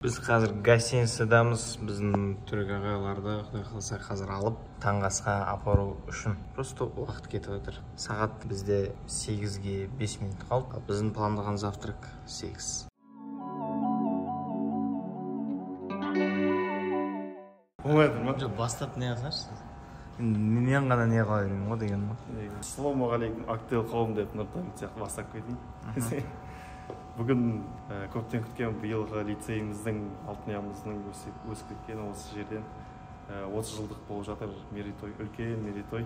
Біз қазір гостиницадамыз, біздің түрік ағайларды құдай қаласа қазір алып таңғы асқа апару үшін. Просто уақыт кетіп жатыр. Сағат бізде 8-ге 5 минут қалды. Біздің пландаған завтрак 8. Оңай ма? Жоқ, бастап не қылсаңшы. Мен ғана не қыла беремін ғой деген ғой. Ассалаумағалейкум, Актел қауым деп Нұртабит сияқты бастап кетейін. Бүгін көптен күткен биылғы лицейіміздің алтын ұямыздың өсіп кеткені осы жерден 30 жылдық болып жатыр мерейтой, үлкен мерейтой.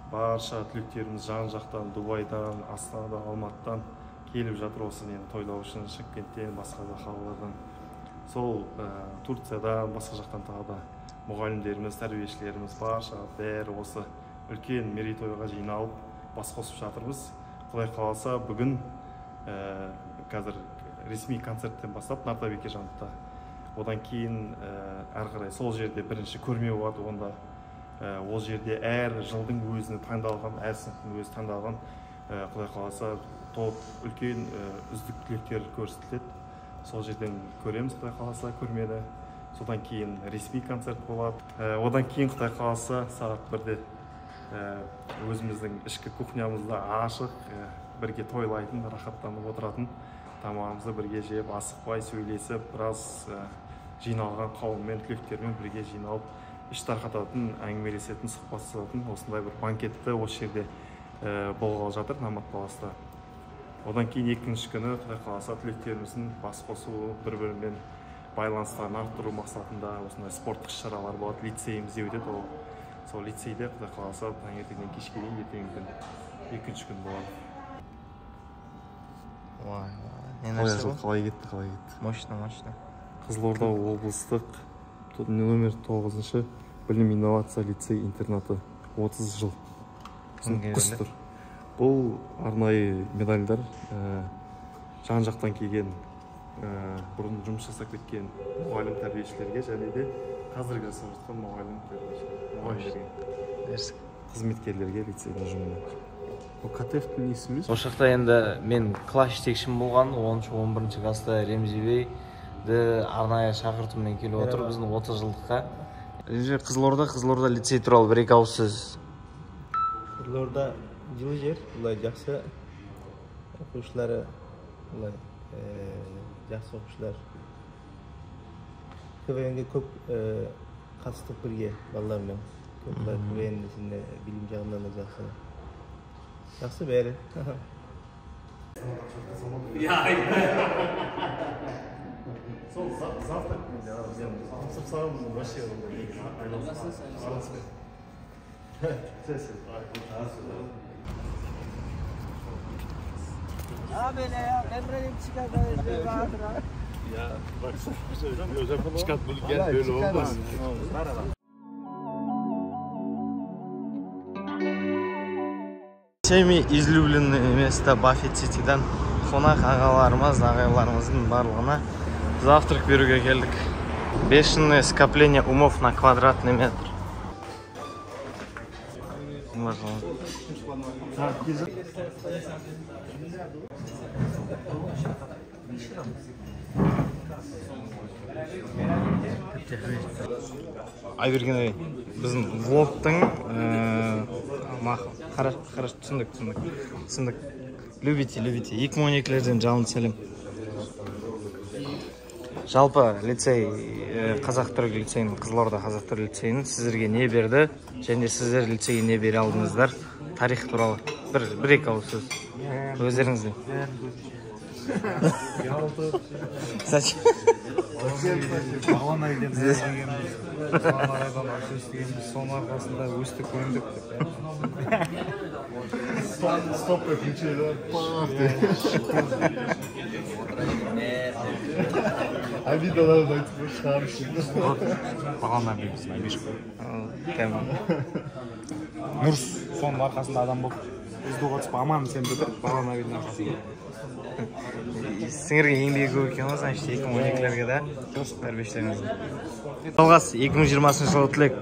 Барша түлектеріміз жан-жақтан, Дубайдан, Астанадан, Алматыдан келіп жатыр осы нені тойлау үшін, Шымкенттен, басқа да қалалардан. Сол Турциядан, басқа жақтан тағы да мұғалімдеріміз, тәрбиешілеріміз барша бәрі осы үлкен мерейтойға жиналып бас қосып жатырмыз. Құдай қаласа бүгін қазір ресми концерттен бастап Нарта Бекежановта, одан кейін әрі қарай сол жерде бірінші көрме болады. Онда ол жерде әр жылдың өзіне таңдалған, әр сыныптың өзі таңдалған, құдай қаласа топ үлкен үздік түлектер көрсетіледі. Сол жерден көреміз құдай қаласа көрмені. Содан кейін ресми концерт болады. Одан кейін құдай қаласа сағат 1-де өзіміздің ішкі кухнямызда ашық бірге тойлайтын, рахаттанып отыратын, тамағымызды бірге жеп, асықпай сөйлесіп, біраз жиналған қауыммен, түлектермен бірге жиналып, іш тарқататын, әңгімелесетін, сұхбаттасатын осындай бір банкетті осы жерде болғалы жатыр Номад Паласта. Одан кейін екінші күні құдай қаласа түлектеріміздің бас қосуы, бір-бірімен байланыстарын арттыру мақсатында осындай спорттық іс-шаралар болады. Лицейімізде өтеді ол. Сол лицейде құдай қаласа таңертеңнен кешке дейін ертеңгі күн, екінші күн болады. Вай, не нәрсе бұл? Қалай кетті, қалай кетті? Мощно, мощно. Қызылорда облыстық нөмір 9-шы білім инновация лицей интернаты 30 жыл. Құс тұр. Бұл арнайы медальдар, жан-жақтан келген, бұрын жұмыс жасап кеткен мұғалім тәрбиешілерге және де қазіргі жасап жатқан мұғалім тәрбиешілерге, қызметкерлерге лицейдің ұжымына. Бұл КТФ-тің несі емес? Осы жақта енді мен класс жетекшім болған, 10-11 класста Ремзи бейді арнайы шақыртумен келіп отыр біздің 30 жылдыққа. Ремзи, Қызылорда лицей туралы бір екі ауыз сөз. Қызылорда жылы жер, бұлай жақсы оқушылары, бұлай жақсы оқушылар. КВН-ге көп қатыстық бірге балалармен. Көп КВН несінде білім жағынан да жақсы. Жақсы бәрі. Сол завтрак менде тапсырып вообще араласпай. Ya baksana çıkart bunu gel böyle olmaz. Всеми излюбленное место Баффет Ситидан қонақ ағаларымыз, ағайларымыздың барлығына завтрак беруге келдік. Бешеное скопление умов на квадратный метр. Айберген ағай, біздің влогтың хорошо, түсіндік, түсіндік. Любите, любите. 2012-лерден жалынды сәлем. Жалпы лицей, қазақ-түрік лицейінің, Қызылорда қазақ-түрік лицейінің сіздерге не берді және сіздер лицейге не бере алдыңыздар? Тарих туралы бір екі ауыз сөз. Өздеріңізден. Зачем? Бағлан ағайдан естігенбіз, Бағлан ағайдан естігенбіз, соның арқасында өстік, өндік деп. Стоп, включили, пах ты. Обидаларды айтып шығаршы. Бағлан ағай біздің Абишка. Нұрс соның арқасында адам болып, СДУ-ға түсіп аман есен бітіріп, Бағлан ағайдың арқасында. Сіңірген еңбегі көп екен ғой, значит, 2012-лерге да тәрбиешілеріңіздің. Жалғас, 2020 жылғы түлек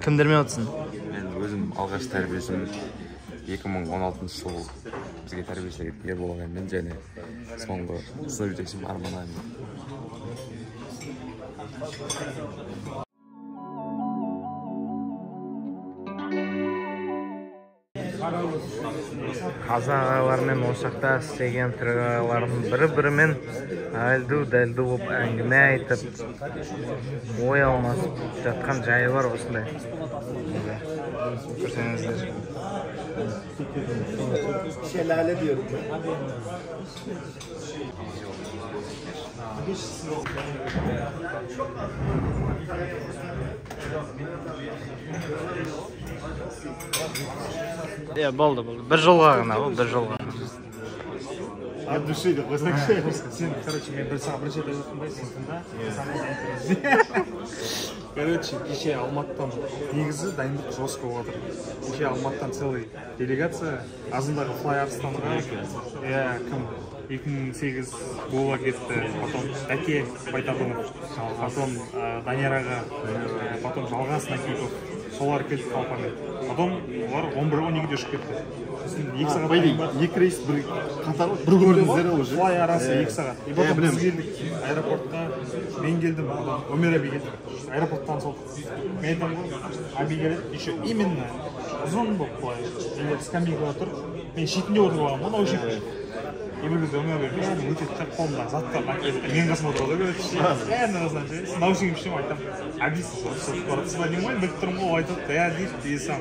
кімдермен отырсың? Мен өзім алғаш тәрбиешім 2016 жыл бізге тәрбиешілік еткен Ербол ағаймен және соңғы сынып жетекшім Арман ағаймен. Қазақ ағайлармен осы жақта істеген түрік ағайлардың бір-бірімен әлду-дәлду болып әңгіме айтып, ой алмасып жатқан жайы бар осындай. Көрсеңіздер. Şelale diyorum. Иә, болды, болды. Бір жолға ғана, бұл бір жолға. От души деп қойсаңшы. Сен, короче, мен бір саған бірінші рет айтып ба, сен тыңда. Короче, кеше Алматыдан негізі дайындық жестко болып жатыр. Кеше Алматыдан целый делегация азындағы Флай Арыстанға, иә, кім 2008 Бола кетті, потом Әке Байтабынов, потом Данияр аға, потом Жалғас Накипов, солар келді қалпамен. Потом олар 11-12-де ұшып кетті. Сосын 2 сағат екі рейс бір қатар бір көрдіңіздер уже. Флай арасы 2 сағат. И потом біз келдік аэропортқа, мен келдім, потом Өмір аби келді. Аэропорттан сол. Мен айтамын ғой, аби келеді, еще именно ұзын болып былай, скамейкада тұр. Мен шетінде отырып алғанмын ғой, мынау шетінде. И бір кезде Өмір аби бәрін өтеді да, қолымдағы заттарын әкелді. Менің қасыма отырады ғой, короче. Бәрінің қасынан ше. Наушнигімді ішемін, айтамын, аби сіз ұшып баратсыз ба деймін ғой, біліп тұрмын ғой, ол айтады, иә дейді, и сам.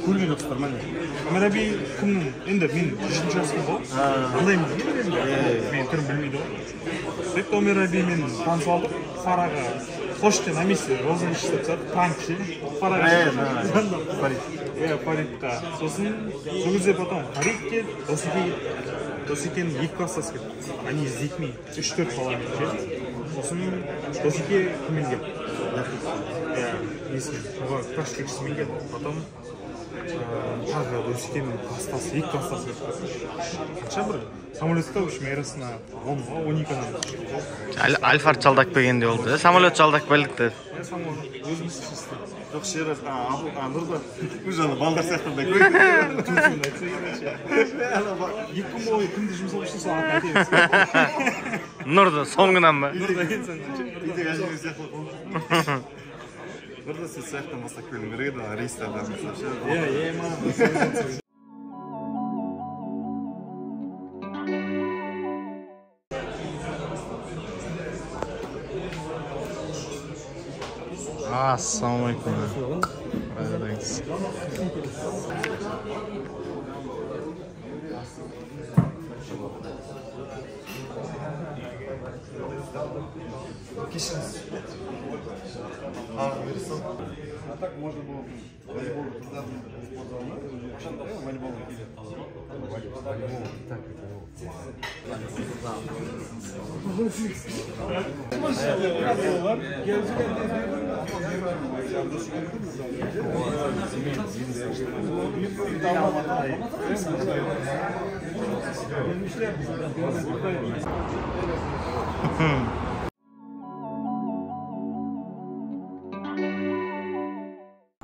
Көрген жоқсыздар ма не? Өмір аби кімнің, енді мен 7-ші жаспын ғой, андаймын дейді енді, менің түрім білмейді ғой. Сөйтіп Өмір абимен танысып алдық, Фараға Қоште на месте розыгрыш жасап тастады, пранк ше. Фараға звондап. Иә, Фаридқа. Сосын сол кезде потом Фарид келді, Досеке келді. Досекенің екі класстасы келді. Они с детьми, 3-4 баламен ше. Сосын Досеке кіммен келді? Иә, несімен, оған класс жетекшісімен келді. Потом тағы Досекенің класстасы, екі класстасы келді. Қанша бір самолетта в общем арасына 10-12 адам шықты ғой. Альфард жалдап келгендей болды. Самолет жалдап келдік деп. Иә, самолет өзіміз чисто. Жоқ, Шераз, Нұрда уже ана балдар сияқтандай Екі күн бойы кімді жұмсап ішті, сол атын айтайын. Нұрды соңынан ба? Нұрда келсең. Үйдегі әжелер сияқты ғой. Нұрда сен сияқтан бастап келуің керек еді, рейстерден бастап ше. Иә, иә, маған. Ассалаумағалейкум. А так можно было волейбол туда спортзал, волейбол или волейбол так это.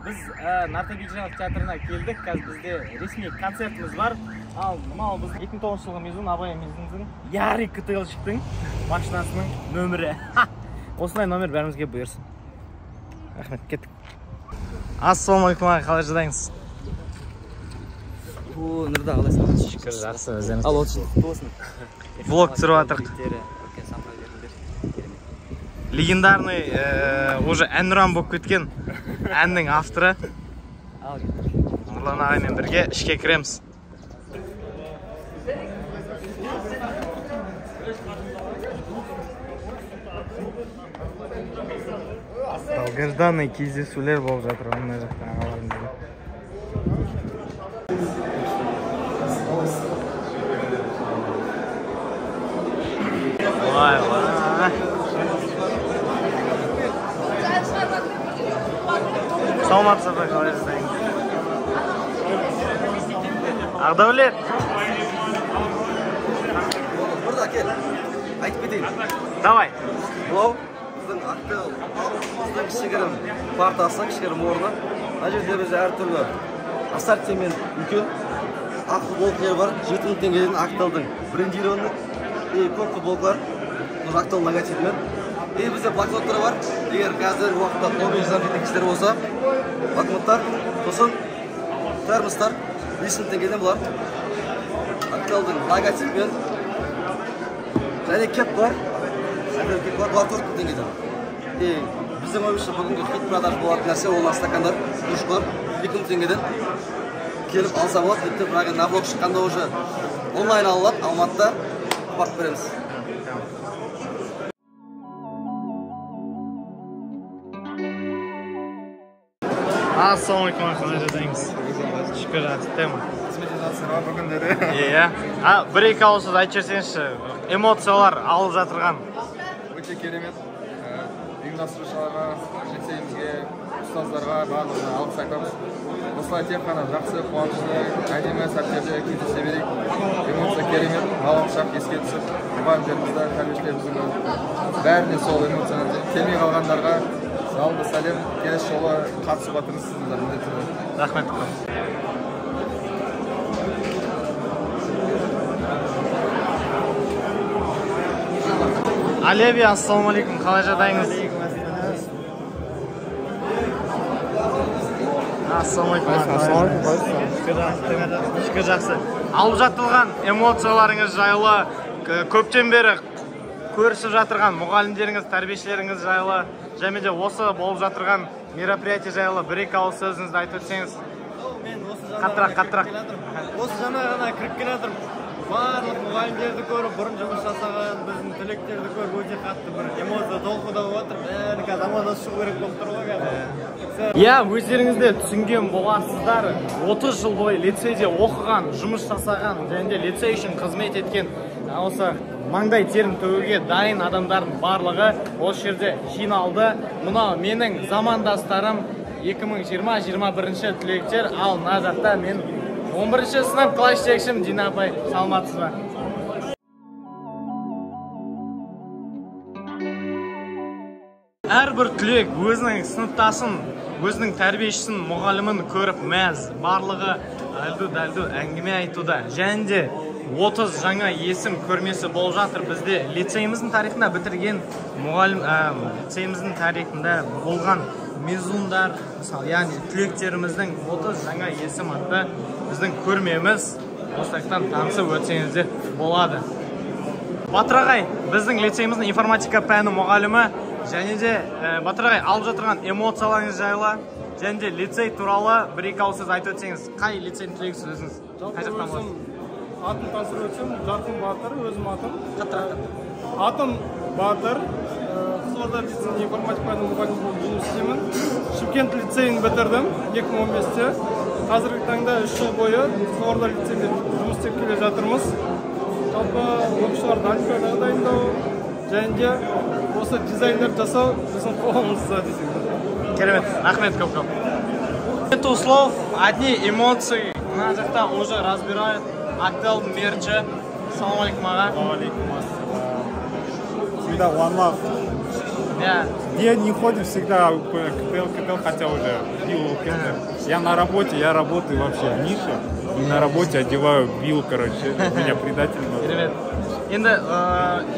Біз Нартай Бекжанов театрына келдік. Қазір бізде ресми концертіміз бар. Ал мынау біздің 2009 жылғы Мизун, Абай Мизунның Ярик КТЛщиктің машинасының нөмірі. Осындай номер бәрімізге бұйырсын. Рахмет, кеттік. Ассалаумағалейкум, аға, қалай жағдайыңыз? О, Нұрда, қалайсың? Шүкір, жақсы, өздеріңіз. Ал, отыз жыл құтты болсын. Влог түсіріп жатырық. Легендарный, уже әнұран болып кеткен әннің авторы Нұрлан ағаймен бірге ішке кіреміз. Долгожданный кездесулер болып жатыр мына жақта ағаларымызбен. Вай, вай. Саламатсыз ба, қалай жағдайыңыз? Ақдәулет. Мырза, кел. Айтып кетейін. Давай. Мынау біздің Ақтөбе кішігірім партасы, кішігірім орны. Мына жерде біз әртүрлі Ассортимент үлкен. Ақ футболкалар бар, 7000 теңгеден Актелдің брендированный. И көк футболкалар, тоже Актел логотипімен. И бізде блокноттар бар. Егер қазіргі уақытта қолмен жазып кететін кісілер болса, блокноттар, сосын термостар 5000 теңгеден бұлар. Актелдің логотипімен. Және кепкалар, кепкалар бұлар 4000 теңгеден. И біздің ойымызша бүгінгі хит продаж болатын нәрсе ол стакандар, кружкалар 2000 теңгеден келіп алса болады. Тіпті бірақ енді на блог шыққанда уже онлайн алынады, Алматыда апарып береміз. Ассалаумағалейкум, қалай жағдайыңыз? Шүкір, жақсы тема. Иә. Бір екі ауыз сөз айтып жіберсеңізші, эмоциялар алып жатырған. Өте керемет. Ұйымдастырушыларға, лицейімізге, ұстаздарға барлығына алғыс айтамыз. Осылай тек қана жақсы, қуанышты, әдемі сәттерде кездесе берейік. Эмоция керемет, балалық шақ еске түсіп, мұғалімдерімізді, тәрбиешілерімізді бәріне сол эмоцияны келмей қалғандарға жалынды сәлем, келесі жолы қатысуға тырысыңыздар міндетті түрде. Рахмет. Алеви, ассалаумағалейкум, қалай жағдайыңыз? Ассалаумағалейкум. Шүкір, жақсы. Алып жатылған эмоцияларыңыз жайлы, көптен бері көрісіп жатырған мұғалімдеріңіз, тәрбиешілеріңіз жайлы, және де осы болып жатырған мероприятие жайлы бір екі ауыз сөзіңізді айтып өтсеңіз. Мен осы қаттырақ. Осы жаңа ғана кіріп келе жатырмын. Барлық мұғалімдерді көріп, бұрын жұмыс жасаған біздің түлектерді көріп өте қатты бір эмоция толқуда болып жатыр. Бәрі қазір амандасып шығу керек болып тұр ғой қазір. Иә, өздеріңіз де түсінген боларсыздар. 30 жыл бойы лицейде оқыған, жұмыс жасаған және де лицей үшін қызмет еткен осы маңдай терін төгуге дайын адамдардың барлығы осы жерде жиналды. Мынау менің замандастарым 2020-21 түлектер, ал мына жақта мен 11-ші сынып класс жетекшім Дина апай. Саламатсыз ба? Әрбір түлек өзінің сыныптасын, өзінің тәрбиешісін, мұғалімін көріп мәз, барлығы әлду-дәлду әңгіме айтуда. Және де 30 жаңа есім көрмесі болып жатыр. Бізде лицейіміздің тарихында бітірген мұғалім, лицейіміздің тарихында болған мезундар, мысалы, яғни түлектеріміздің 30 жаңа есім атты біздің көрмеміз. Осы жақтан танысып өтсеңіздер болады. Батыр ағай, біздің лицейіміздің информатика пәні мұғалімі, және де Батыр ағай, алып жатырған эмоцияларыңыз жайлы, және де лицей туралы бір екі ауыз сөз айтып өтсеңіз. Қай лицейдің түлегісіз өзіңіз? Қай жақтан боласыз? Атым таныстырып өтсем, Жарқын Батыр, өзім атым. Атым Батыр, Қызылорда лицейінің информатика пәнінің мұғалімі болып жұмыс істеймін. Шымкент лицейін бітірдім 2015-те. Қазіргі таңда 3 жыл бойы Қызылорда лицейінде жұмыс істеп келе жатырмыз. Жалпы оқушыларды олимпиадаға дайындау және де осы дизайндар жасау біздің қолымызда десек. Керемет, рахмет көп-көп. Нету слов, одни эмоции. Мына жақта уже разбирают Актелдің мерчі. Ассалаумағалейкум аға. Уағалейкум ассалам. Всегда one love. Где не ходим, всегда КТЛ, КТЛ, хотя уже бил КТЛ. Я на работе, я работаю вообще в нише. И на работе одеваю бил, короче, меня предатель назвал. Керемет.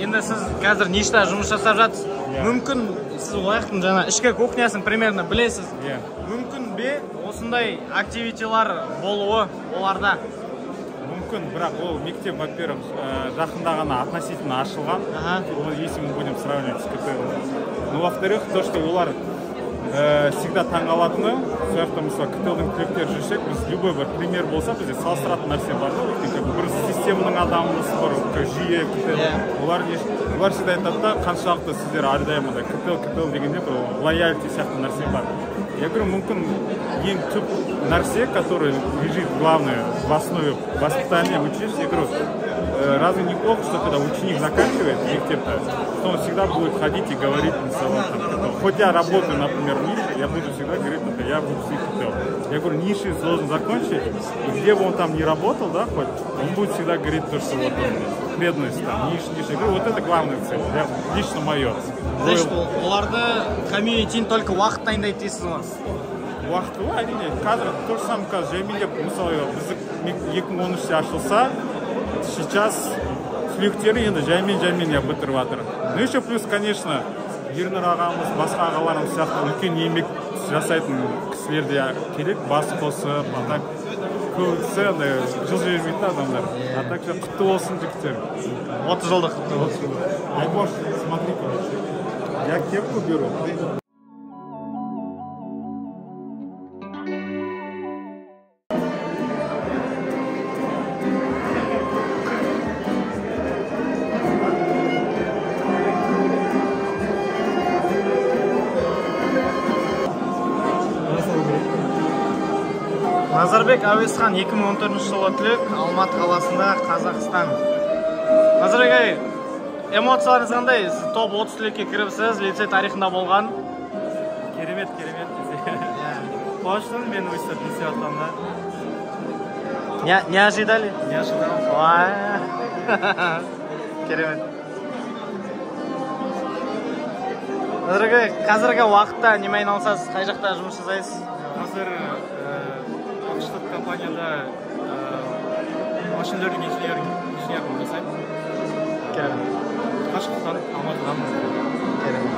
Енді сіз қазір ништа жұмыс жасап жатсыз. Мүмкін сіз олақтың жаңа ішкі кухнясын примерно білесіз. Мүмкін бе осындай активитилар болуы оларда? Мүмкін, бірақ ол мектеп, во-первых, жақында ғана относительно ашылған. Если мы будем сравнивать с КТЛ. Но во-вторых, то, что олар всегда таңғалатыны, сол жақта мысалы КТЛ-дің түлектері жүрсек, біз любой бір пример болса, бізде салыстыратын нәрсе бар да, өйткені бір системаның адамымыз, бір жүйе КТЛ. Олар всегда айтады да, қаншалықты сіздер әрдайым андай КТЛ, КТЛ дегенде бір лояльти сияқты нәрсе бар. Я говорю, мүмкін ең түп нәрсе, который лежит главное в основе воспитания учителя, я говорю, разве не плохо, что когда ученик заканчивает мектеп-то, что он всегда будет ходить и говорить, мысалы, там, хоть я работаю, например, в нише, я буду всегда говорить, это я выпускник КТЛ. Я говорю, ниши должен закончить, и где бы он там ни работал, да, хоть, он будет всегда говорить то, что вот он, преданность, там, ниш, ниш. Я говорю, вот это главная цель, я, лично мое. Значит, оларды комьюнитин только уақыт дайындайды дейсіз ғой? Уақытылы, әрине. Қазір то же самое, қазір жаймендеп, мысалы, біздің 2013-те ашылса, сейчас түлектері енді жаймен-жаймен бітіріп жатыр. Ну еще плюс, конечно, Ернұр ағамыз, басқа ағаларымыз сияқты үлкен еңбек жасайтын кісілер де керек, бас қосып, а так көбісі андай жыл жібермейтін адамдар. А так құтты болсын, жігіттер. 30 жылдық құтты болсын. Айбош, смотри, короче. Я кепку беру. Назарбек Әуесхан 2014 жылы түлек, Алматы қаласында, Қазақстан. Назарбек ағай, эмоцияларыңыз қандай? Сіз топ 30 түлекке кіріпсіз, лицей тарихында болған. Керемет, керемет десе. Қуаныштымын мен өстіп не істеп жатқанымда. Не ожидали? Не ожидал. Керемет. Назарбек ағай, қазіргі уақытта немен айналысасыз? Қай жақта жұмыс жасайсыз? Қазір ақш-тық компанияда машин learning инженер болып жасаймын. Керемет. Қашықтан, Алматыдан. Керемет.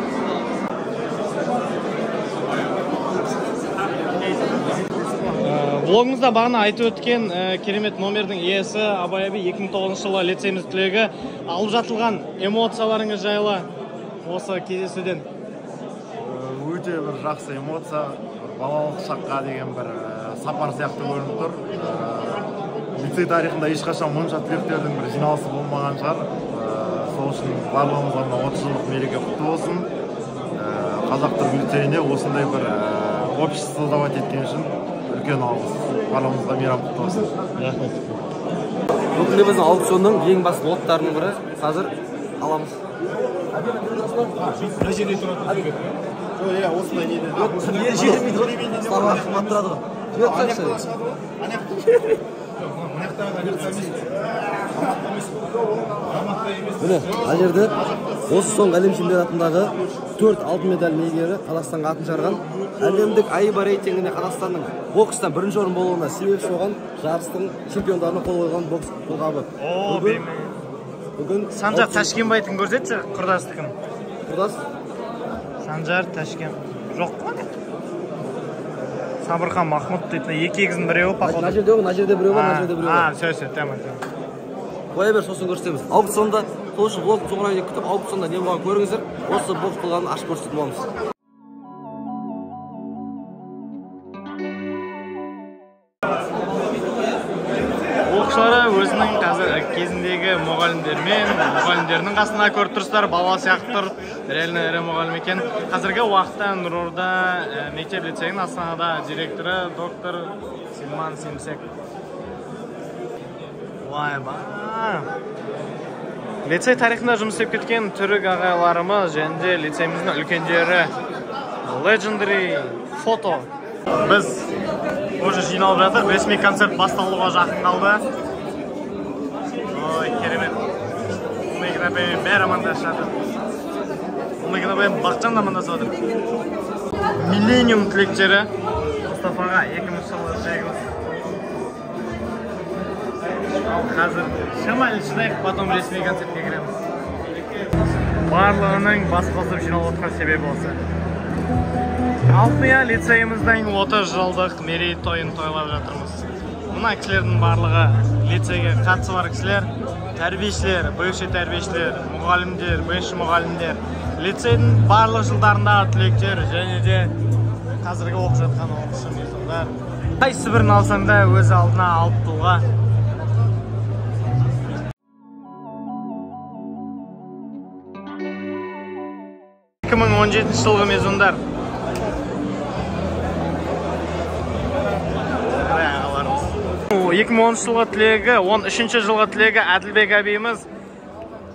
Блогымызда бағана айтып өткен керемет номердің иесі Абай Аби 2009 жылы лицейіміз түлегі. Алып жатылған эмоцияларыңыз жайлы осы кездесуден. Өте бір жақсы эмоция, балалық шаққа деген бір сапар сияқты көрініп тұр. Лицей тарихында ешқашан мұнша түлектердің бір жиналысы болмаған шығар. Сол үшін барлығымызға мына 30 жылдық мереке құтты болсын. Қазақ түрік лицейіне осындай бір общество создавать еткен үшін үлкен алғыс. Барлығымызға мейрам құтты болсын. Рахмет. Бүгінгі біздің аукционның ең басты лоттарының бірі қазір аламыз. Мына жерде тұратын сурет. Жоқ, осындай неде. Не жермейді ғой. Слова қымбат тұрады ғой. Міне, ана жерде осы соңғы әлем чемпионатындағы 4 алтын медальдің иегері, Қазақстанға атын шығарған, әлемдік АИБА рейтингінде Қазақстанның бокстан бірінші орын болуына себепші болған жарыстың чемпиондарына қол қойған бокс қолғабы. Бүгін Санжар Ташкенбайдың көрсетші, құрдастікін. Құрдас? Санжар Ташкен. Жоқ қой? Сабырхан Махмұд дейтін екі егіздің біреуі, походу. Мына жерде, мына жерде біреу бар, мына жерде біреу бар. Все, все, тема, тема. Қоя бер, сосын көрсетеміз. Аукционда, сол үшін блогтың соңына дейін күтіп, аукционда не болғанын көріңіздер. Осы бокс қолғабын ашып көрсететін боламыз. Оқушылары өзінің қазір кезіндегі мұғалімдермен, мұғалімдерінің қасына көріп тұрсыздар, бала сияқты тұр, реально ірі мұғалім екен. Қазіргі уақытта Нұрорда мектеп лицейінің Астанада директоры доктор Силман Симсек. Вай-ба! Лицей тарихында жұмыс істеп кеткен түрік ағайларымыз және де лицейіміздің үлкендері. Legendary фото. Біз уже жиналып жатыр, ресми концерт басталуға жақын қалды. Ой, керемет. Ұлмекін апаймен бәрі амандасып жатыр. Ұлмекін апаймен Бақытжан да амандасып жатыр. Миллениум түлектері. Мұстафаға 2000 жылғы түлегіміз. Ал қазір шамалы шыдайық, потом ресми концертке кіреміз. Барлығының бас қосып жиналып отқан себебі осы. Алтынұя лицейіміздің 30 жылдық мерейтойын тойлап жатырмыз. Мына кісілердің барлығы лицейге қатысы бар кісілер, тәрбиешілер, бывший тәрбиешілер, мұғалімдер, бывший мұғалімдер, лицейдің барлық жылдарындағы түлектер және де қазіргі оқып жатқан оқушы мезондар. Қайсы бірін алсаң да өз алдына алып тұлға. 2017 жылғы мезондар. 2010 жылғы түлегі, 13 жылғы түлегі Әділбек әбейіміз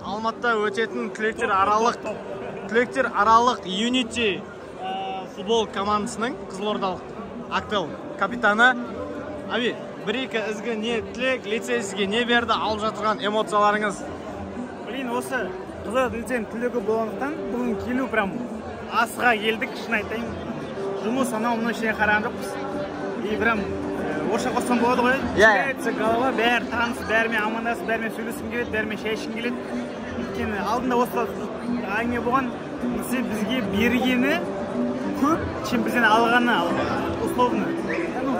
Алматыда өтетін түлектер аралық Unity футбол командасының қызылордалық Актел капитаны. Әби, бір-екі ізгі не тілек, лицей сізге не берді, алып жатырған эмоцияларыңыз? Блин, осы Қызылорда лицейінің түлегі болғандықтан бүгін келу прям асыға келдік, шын айтайын. Жұмыс анау мынау ештеңе қараған жоқпыз. И прям орысша қоссам болады ғой. Теряется голова, бәрі таныс, бәрімен амандасып, бәрімен сөйлескім келеді, бәрімен шай ішкім келеді. Өйткені алдында осы әңгіме болған, лицей бізге бергені көп, чем бізден алғаны, условно.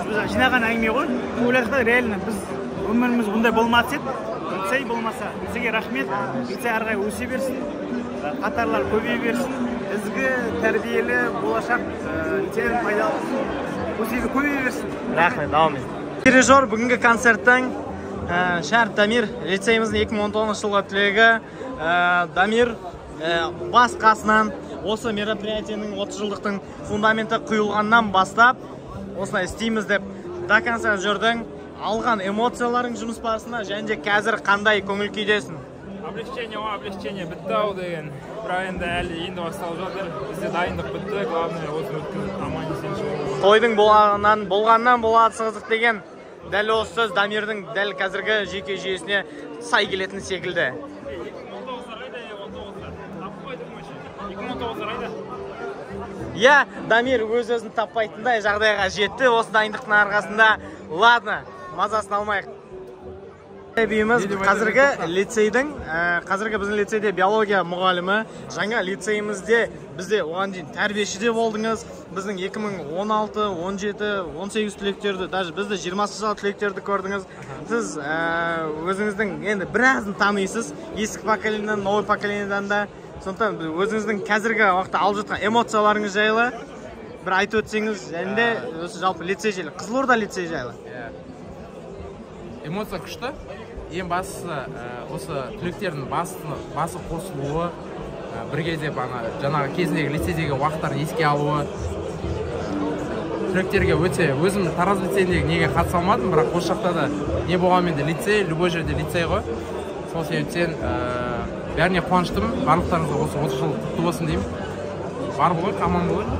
Біз жинаған әңгіме ғой. Ойладық та, реально біз өміріміз бұндай болмас еді. Лицей болмаса, лицейге рахмет, лицей ары қарай өсе берсін, қатарлар көбейе берсін, ізгі, тәрбиелі болашақ лицейдің пайдалы өсе көбейе берсін. Рахмет, әумин. Дирижер бүгінгі концерттің Шәріп Дамир, лицейіміздің 2019 жылғы түлегі Дамир бас қасынан осы мероприятиенің 30 жылдықтың фундаменті құйылғаннан бастап осылай істейміз деп до конца жүрдің. Алған эмоцияларың жұмыс барысында және де қазір қандай көңіл күйдесің? Облегчение, облегчение бітті ау деген. Бірақ енді әлі енді басталып жатыр. Бізде дайындық бітті, главное осыны өткізіп аман есен шығу. Тойдың болғаннан болады қызық деген дәл осы сөз Дамирдің дәл қазіргі жеке жүйесіне сай келетін секілді. 2019-дар қайда, 19-дар? Таппай тұрмын вообще. 2019-дар қайда? Иә, Дамир өз-өзін таппайтындай жағдайға жетті осы дайындықтың арқасында. Ладно, мазасын алмайық. Бейіміз қазіргі лицейдің, қазіргі біздің лицейде биология мұғалімі, жаңа лицейімізде бізде оған дейін тәрбиеші де болдыңыз. Біздің 2016, 17, 18 түлектерді, даже бізді 20 жылғы түлектерді көрдіңіз. Сіз өзіңіздің енді біразын танисыз, ескі поколениеден, новый поколениеден да. Сондықтан өзіңіздің қазіргі уақытта алып жатқан эмоцияларыңыз жайлы бір айтып өтсеңіз, және де осы жалпы лицей жайлы, Қызылорда лицей жайлы. Эмоция күшті. Ең бастысы осы түлектердің басы қосылуы, бірге деп ана жаңағы кезіндегі лицейдегі уақыттарын еске алуы. Түлектерге өте, өзім Тараз лицейіндегі неге қатыса алмадым, бірақ осы жақта да не болғанмен де лицей, любой жерде лицей ғой. Сол себептен бәріне қуаныштымын. Барлықтарыңызға осы 30 жыл құтты болсын деймін. Бар болайық, аман болайық.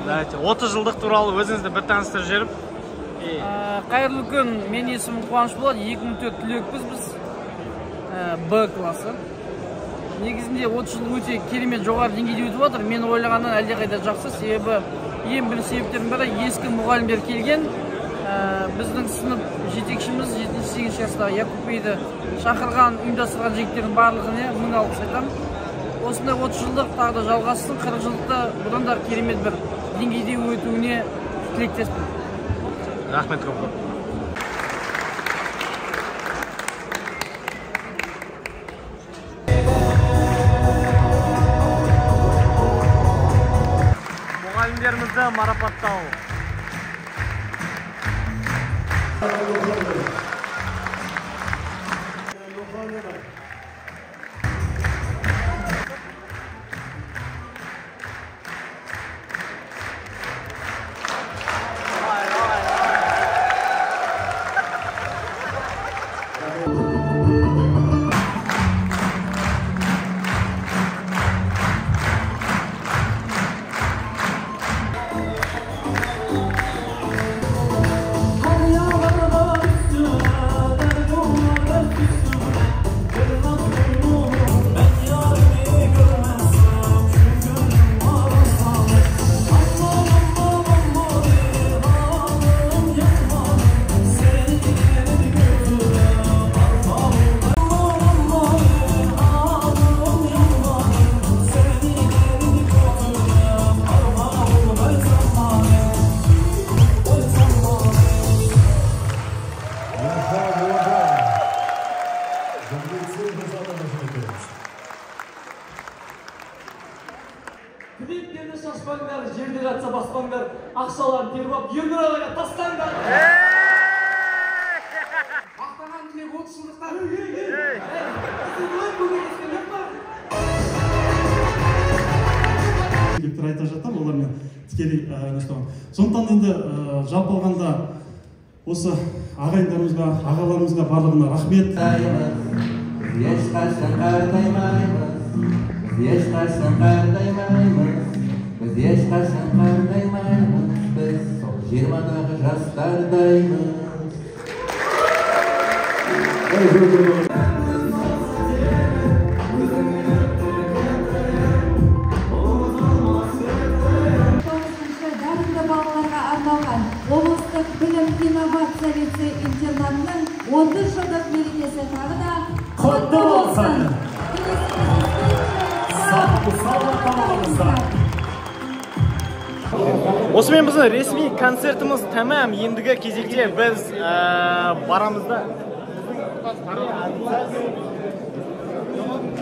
Давайте, 30 жылдық туралы өзіңізді бір таныстырып жіберіп. Қайырлы күн, мен есімім Қуаныш болады, 2004 түлекпіз біз, Б классы. Негізінде 30 жыл өте керемет жоғары деңгейде өтіп жатыр. Мен ойлағаннан әлдеқайда жақсы, себебі ең бірінші себептердің бірі ескі мұғалімдер келген. Біздің сынып жетекшіміз 7-8 класстағы Якуб бейді шақырған, ұйымдастырған жігіттердің барлығына мың алғыс айтамын. Осындай 30 жылдық тағы да жалғассын, 40 жылдықта бұдан да керемет бір деңгейде өтуіне тілектеспін. Рахмет көп көп. Мұғалімдерімізді марапаттау. Түлектерді шашпаңдар, жерде жатса баспаңдар, ақшаларын теріп алып, Ернұр ағайға тастаңдар. Мақтаған түлек 30 жылдықтар. Түлектер айта жатар, олармен тікелей айналысамын. Сондықтан енді жалпы алғанда осы ағайындарымызға, ағаларымызға барлығына рахмет. Ешқашан қартаймаймыз, біз ешқашан қартаймаймыз, біз ешқашан қартаймаймыз, біз сол 20-дағы жастардаймыз. Дарынды балаларға арналған облыстық білім инновация лицей интернатының 30 жылдық мерекесі тағы да құтты болсын! Осымен біздің ресми концертіміз тәмам. Ендігі кезекте біз барамыз да.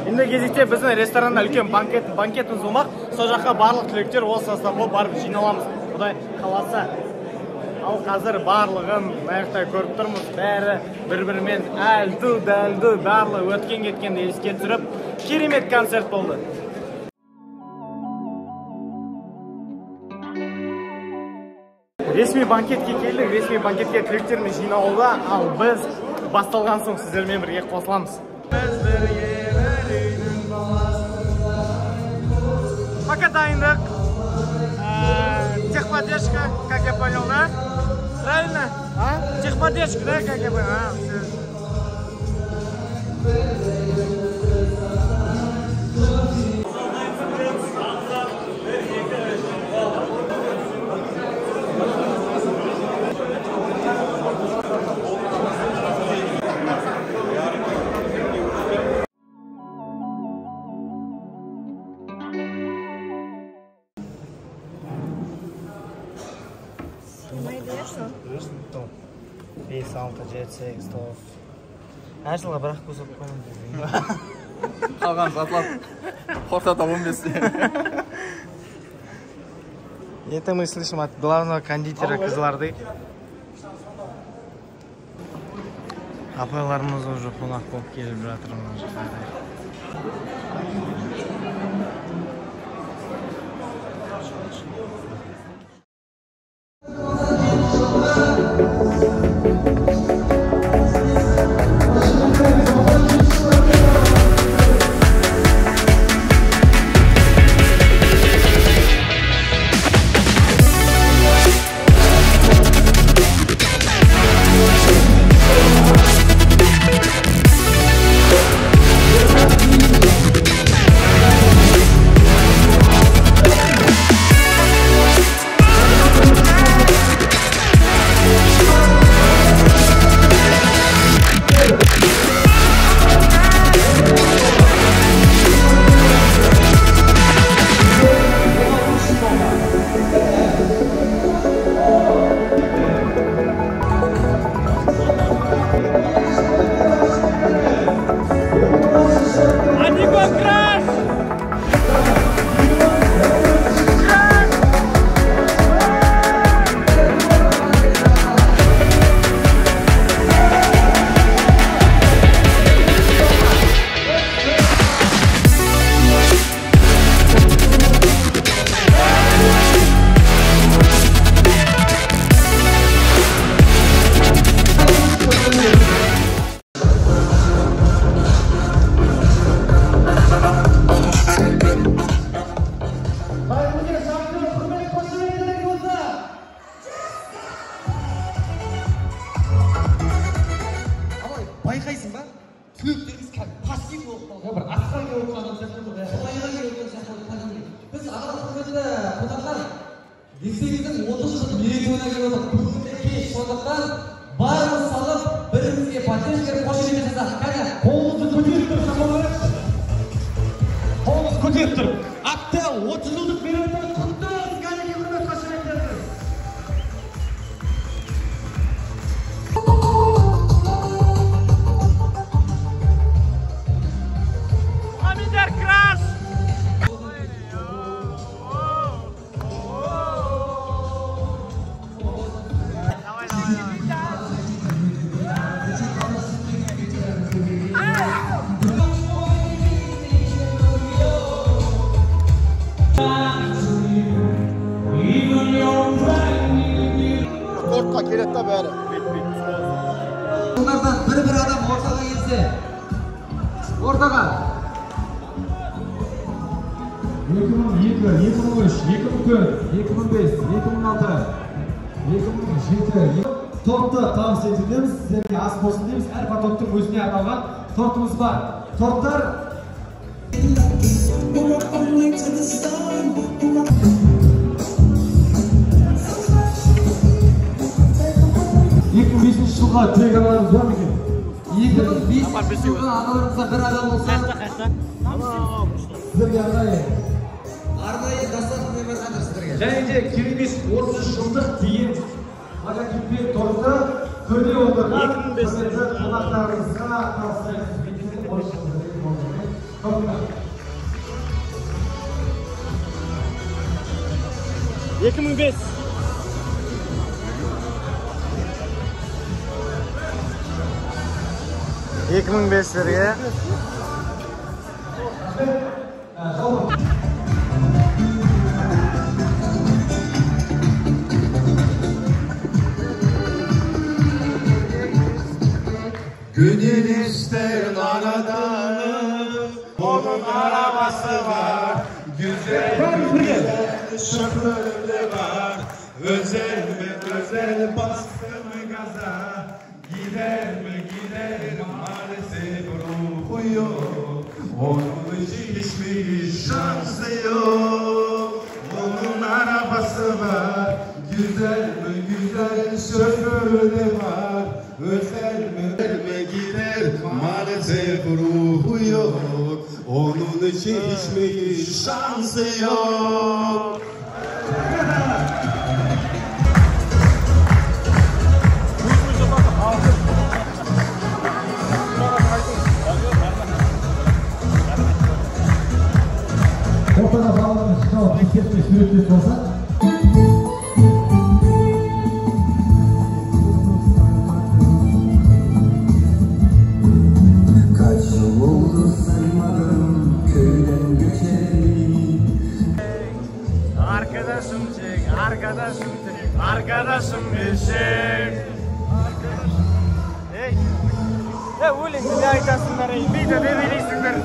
Енді кезекте біздің ресторанда үлкен банкетіміз болмақ. Сол жаққа барлық түлектер осы состав болып барып жиналамыз. Құдай қаласа. Ал қазір барлығын мына көріп тұрмыз. Бәрі бір-бірімен әлду дәлду барлығы өткен кеткенді еске түсіріп, керемет концерт болды. Ресми банкетке келдік, ресми банкетке түлектеріміз жиналуда, ал біз басталған соң сіздермен бірге қосыламыз. Біз бірге бір үйдің баласымыз. Пока дайындық. Техподдержка, как я понял, да? Правильно? А? Техподдержка, да, как я понял? А, все. Бес, алты, жеті, сегіз, тоғыз. Әр жылға бір ақ көз алып қоямын дедім. Қалған сатылады. Ортада 15. Это мы слышим от главного кондитера Кызылорды. Апайларымыз уже қонақ болып келіп жатыр мына жаққа. Лицейіміздің 30 жылдық мерейтойына келіп отырмыз. Бүгін кеш, сондықтан барлығын салып, бірімізге поддержка беріп, қошемет жасасақ. Кәне, қолымызды көтеріп тұрып шапалақтайықшы. Қолымызды көтеріп тұрып. Актел 30 жылдық мерейтойы құтты болсын, кәнекей құрметті қошеметтеріңіз. Амидар краш! Тортқа келеді да бәрі. Олардан бір-бір адам ортаға келсе. Ортаға. 2002, 2003, 2004, 2005, 2006, 2007. Тортты табыс етудеміз, сіздерге ас болсын дейміз. Әр потоктың өзіне арналған тортымыз бар. Торттар 2005 жылға түлек ағаларымыз бар ма екен? 2005 жылғы ағаларымызда бір адам болса, сіздерге арнайы дастархан қойып жатыр сіздерге. Және де керемет 30 жылдық деген логотиппен тортты төрде отырған құрметті қонақтарымызға табыстаймыз. 2005. 2005-лерге. Gönül ister aradanı, onun arabası var. Güzel güzel şoförü de var. Özel mi özel bastı mı gaza, gider mi gider maalesef ruhu yok. Onun hiçbir şansı yok. Onun arabası var. Güzel mi güzel şoförü de var. Özel mi gider maalesef ruhu yok. Onun için hiçbir şansı yok. Ортаға балаларымыз жиналып мектепте суретке салса. Kaç yıl oldu saymadım köyden göçeli. Arkadaşım çek, arkadaşım çek, arkadaşım eşek. Ey, өлеңді де айтасыңдар, ей, биді де билейсіңдер.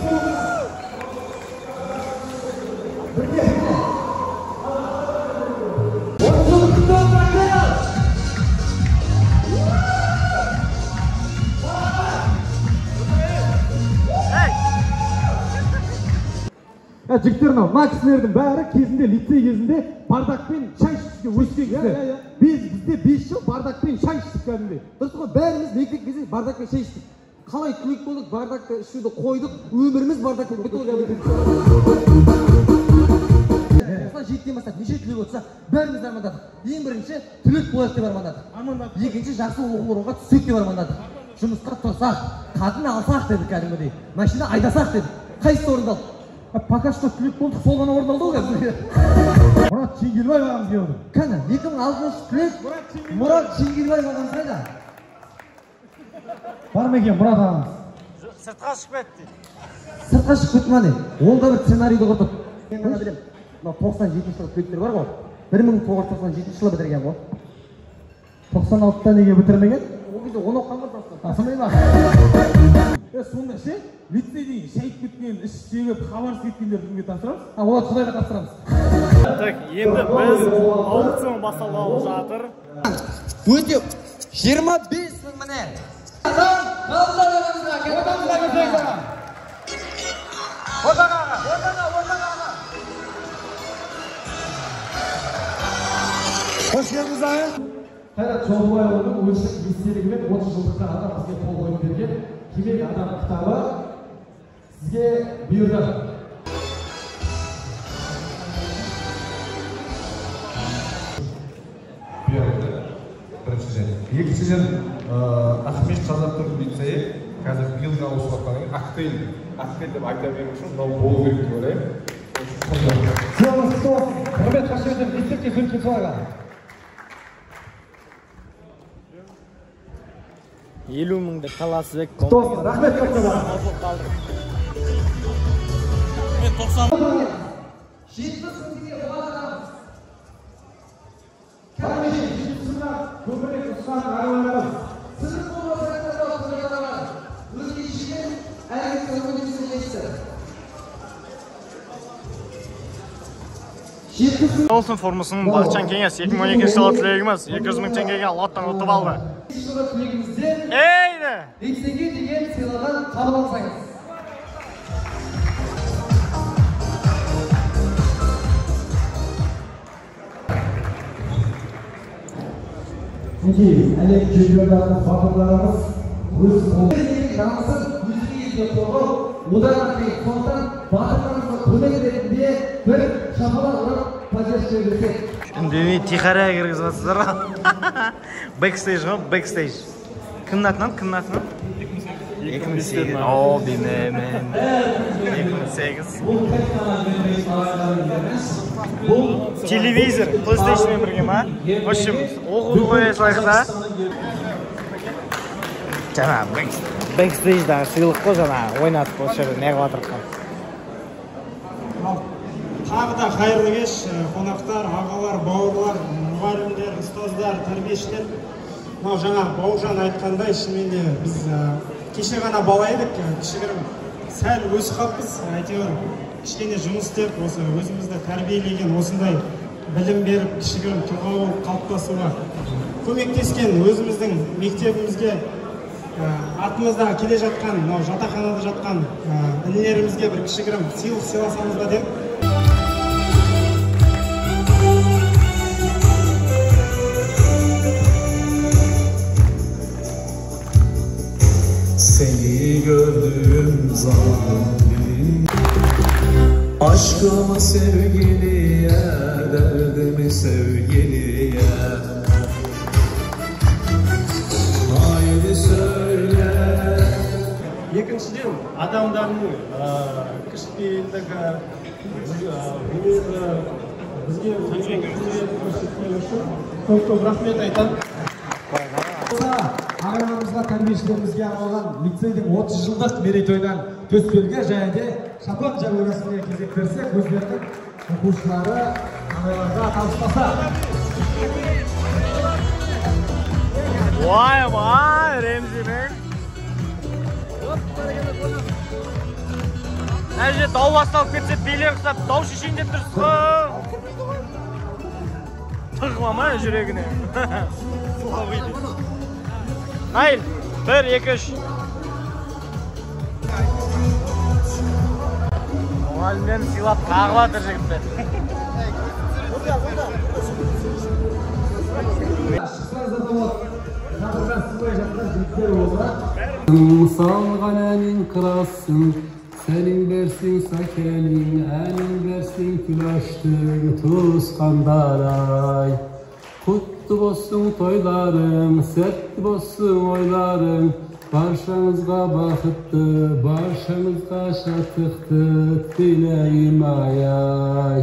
Жігіттер, мына кісілердің бәрі кезінде лицей кезінде бардакпен шай ішіп өскен кісілер. Бізде 5 жыл бардакпен шай іштік кәдімгідей. Дұрыс қой, бәріміз мектеп кезінде бардакпен шай іштік. Қалай түлек болдық, бардакты ішуді қойдық, өміріміз бардакпен бітті ғой. Осылай 7-ден бастап неше түлек отырса, бәріміз армандадық. Ең бірінші түлек болайық деп армандадық. Екінші жақсы оқу орынға түссек деп армандадық. Жұмысқа тұрсақ, қатын алсақ дедік кәдімгідей. Машина айдасақ дедік. Қайсысы орындалды? Пока что түлек болдық, сол ғана орындалды ғой қазір. Мұрат Шеңгелбаев ағамыз келді. Кәні, 2006 түлек Мұрат Шеңгелбаев ағамыз қайда? Бар ма екен Мұрат ағамыз? Сыртқа шығып кетті. Сыртқа шығып кетті ма не? Ол да бір сценарийді құртып. Мен ғана білемін. Мынау 97 жылғы түлектер бар ғой. 1997 жылы бітірген ғой. 96-та неге бітірмеген? Ол кезде 10 оқыған ғой просто. Сондай ма? Сонда ше, лицейден шайып кеткен, іш шегіп, хабарсыз кеткендерді кімге тапсырамыз? Оларды Құдайға тапсырамыз. Так, енді біз аукцион басталғалы жатыр. Өте 25 мың міне. Қош келдіңіз, аға. Қайрат Жолдыбайұлының өзінің естелігімен 30 жылдыққа арнап бізге қол қойып берген Кемел адам кітабы сізге бұйырды. Бұйырды. Біріншіден. Екіншіден, Ахмет Қазақ-Түрік лицейі қазір биылғы ауысып жатқаннан кейін Актел, Актел деп айта беру үшін мынау болу керек деп ойлаймын. Сыйлығыңыз құтты болсын. Құрмет қошеметпен мектепке суретке түсіп. 50 мыңды Таласбек. Құтты болсын. Рахмет көп көп. Мен 90 70 мың теңге болады ағамыз. Көбірек ұсқан ағаларымыз. Сіздің қолыңызда өзге ішінен әрекет өкілдеріңіз жетті. Olsun formasının Бақытжан Кеңес 2012 жылы түлегіміз 200 мың теңгеге лоттан ұтып алды. Жылғы түлегімізден лицейге деген сыйлығын қабыл алсаңыз. Мінекей, әлем чемпионатының батырларымыз өз намысын өзге елге қорғау одан қиын. Сондықтан батырларымызға көмек ретінде бір шапалақ ұрып поддержка берсек. Үндемей тихаря кіргізіп жатсыздар ғой. Бэкстейдж ғой, бэкстейдж. Кімнің атынан? Кімнің атынан? 2008. О, білмеймін. 2008. Телевизор, PlayStationмен бірге ма? В общем, оқуды қоя салайық та. Жаңа бэкстейдждағы сыйлық қой, жаңа ойнатып осы жерде неғып жатырған. Тағы да қайырлы кеш, қонақтар, ағалар, бауырлар, мұғалімдер, ұстаздар, тәрбиешілер. Мынау жаңа Бауыржан айтқандай, шынымен де біз кеше ғана бала едік, кішігірім сәл өсіп қалыппыз, әйтеуір кішкене жұмыс істеп, осы өзімізді тәрбиелеген, осындай білім беріп, кішігірім тұлға болып қалыптасуға көмектескен өзіміздің мектебімізге, артымызда келе жатқан, мынау жатақханада жатқан інілерімізге бір кішігірім сыйлық сыйласамыз ба деп. Seni gördüğüm zaman aşkımı sevgiliye, derdimi sevgiliye. Haydi söyle. Екіншіден, адамдардың кішіпейілдігі, мінезі бізге үлкен құрмет көрсеткені үшін көп-көп рахмет айтамын. Ағаларымызға, тәрбиешілерімізге арналған лицейдің 30 жылдық мерейтойынан төсбелгі және де шапан жабу рәсіміне кезек берсек, өздерінің оқушылары ағайларға табыстаса. Вай, вай, Ремзи мен. Мына жерде дау басталып кетсе, билер ұқсап дау шешейін деп тұрсыз ғой. Тығыла ма жүрегіне? Наиль, 1, 2, 3. Мұғалімдерін сыйлап қағып жатыр жігіттер. Салған әнің қырасың, сәлем берсең сәкенің, әнің берсең күләштің туысқандар-ай. Құтты болсын тойларың, сәтті болсын ойларың, баршаңызға бақытты, баршаңызға шаттықты тілеймін ай-ай.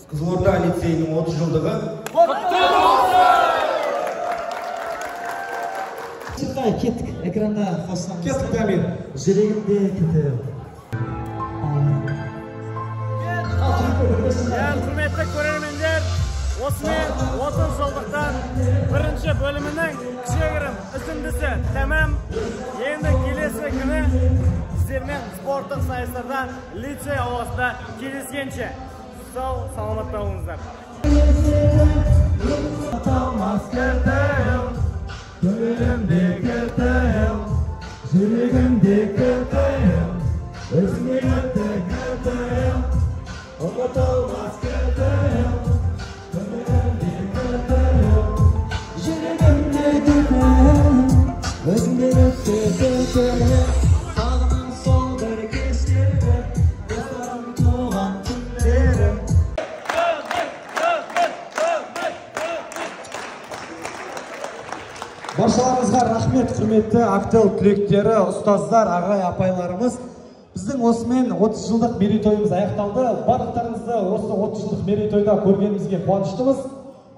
Қызылорда лицейінің 30 жылдығы құтты болсын! Кеттік, экранда қосыламыз. Кеттік, Дамир. Жүрегімде кетіп. Құрметті көрермендер, осымен 30 жылдықтан бірінші бөлімінің кішігірім үзіндісі тәмам. Енді келесі күні сіздермен спорттық сайыстарда лицей ауласында кездескенше. Сау, саламатта болыңыздар. Жүрегімде КТЛ, жүрегімде КТЛ, өзіңе өтті КТЛ, ұмытылмас КТЛ, өмірімде КТЛ, жүрегімде КТЛ, өзіңе өтті КТЛ, сағынам сол бір кештерді, достарым туған күндерім. Баршаларыңызға рахмет, құрметті Актел түлектері, ұстаздар, ағай, апайларымыз. Біздің осымен 30 жылдық мерейтойымыз аяқталды. Барлықтарыңызды осы 30 жылдық мерейтойда көргенімізге қуаныштымыз.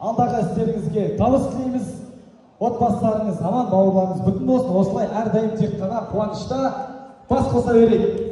Алдағы істеріңізге табыс тілейміз. Отбасыларыңыз аман, бауырларыңыз бүтін болсын. Осылай әрдайым тек қана қуанышта бас қоса берейік.